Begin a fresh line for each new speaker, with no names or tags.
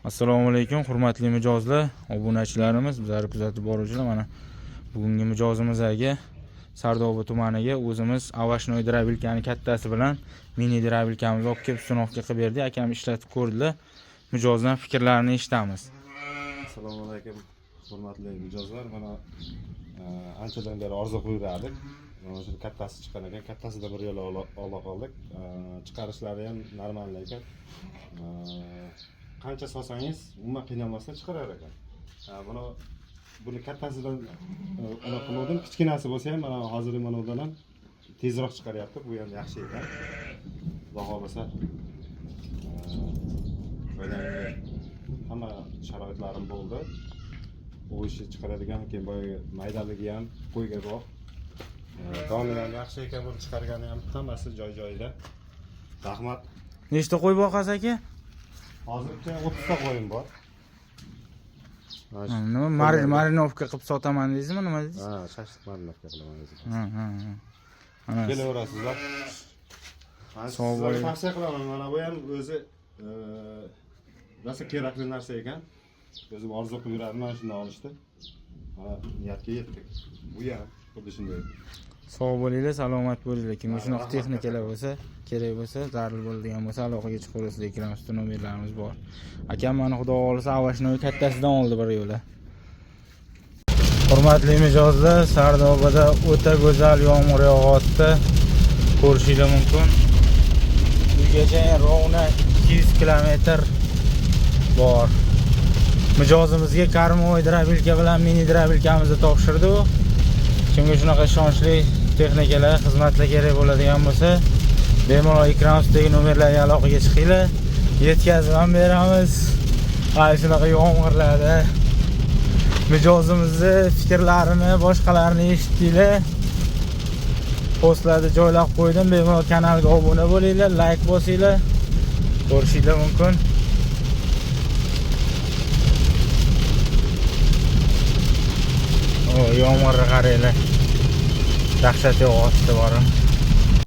Assalomu alaykum, hurmatli mijozlar, obunachilarimiz, bizlarni kuzatib boruvchilar. Mana bugungi mijozimizga Sardoba tumaniga o'zimiz овощной дробилка ni kattasi bilan mini дробилка mizni olib kelib установка qilib berdik. Akam ishlatib ko'rdilar. Mijozdan fikrlarini eshitamiz.
Assalomu alaykum, hurmatli mijozlar. Mana anchadan beri orzu qilib yurardik. Mana shu kattasi chiqqan ekan, kattasida bir yo'la ola qoldik. Chiqarishlari ham normal ekan. Qancha solsangiz, umuman qiynalmasdan chiqarar ekan. Buni kattasidan anaqa qiluvdim, kichkinasi bo'lsa ham mana hozir mana undan ham tezroq chiqaryapti. Bu ham yaxshi ekan. Xudo xohlasa, boyagi hamma sharoitlarim bo'ldi. Овощи chiqaradigan, keyin boyagi maydaligi ham qo'yga bor. Doni ham yaxshi ekan, buni chiqargani ham hammasi joy joyida. Rahmat.
Nechta qo'y boqasiz, aka?
Hozircha 30 ta qo'yim bor. Mana shu
Nima
qo'ylarga-
marinovka qilib sotaman deysizmi, nima dedingiz?
Ha, shashlik marinovka qilaman o'zim.
Ha, ha, ha. Mana
Kelaverasizlar. Mana
Sog'
sizlarga
bo'ling.
tavsiya qilaman. Mana bu ham o'zi rosa kerakli narsa ekan. O'zim orzu qilib yurardim mana shundan olishni. Mana niyatga yetdik. Bu ham xuddi shunday.
Sog' bo'linglar, salomat bo'linglar. Kimga
Ha,
shunaqa
rahmat.
texnikalar bo'lsa, kerak bo'lsa, zarur bo'ladigan bo'lsa, aloqaga chiqaverasizlar. Ekran ustida nomerlarimiz bor. Akam mana xudo xohlasa овощной kattasidan oldi bir yo'la. Hurmatli mijozlar, Sardobada o'ta go'zal yomg'ir yog'yapti. Ko'rishinglar mumkin. Uygacha ровно 200 kilometr bor. Mijozimizga кормовой дробилка bilan mini дробилка mizni topshirdi u. Kimga shunaqa ishonchli texnikalar, xizmatlar kerak bo'ladigan bo'lsa, bemalol ekran ustidagi nomerlarga aloqaga chiqinglar. Yetkazib ham beramiz. Ana shunaqa yomg'irlarda mijozimizni fikrlarini, boshqalarini eshitdinglar. Postlarda joylab qo'ydim. Bemalol kanalga obuna bo'linglar, layk bosinglar. Ko'rishinglar mumkin. O, yomg'irni qaranglar. Dahshat yog'yapti borim.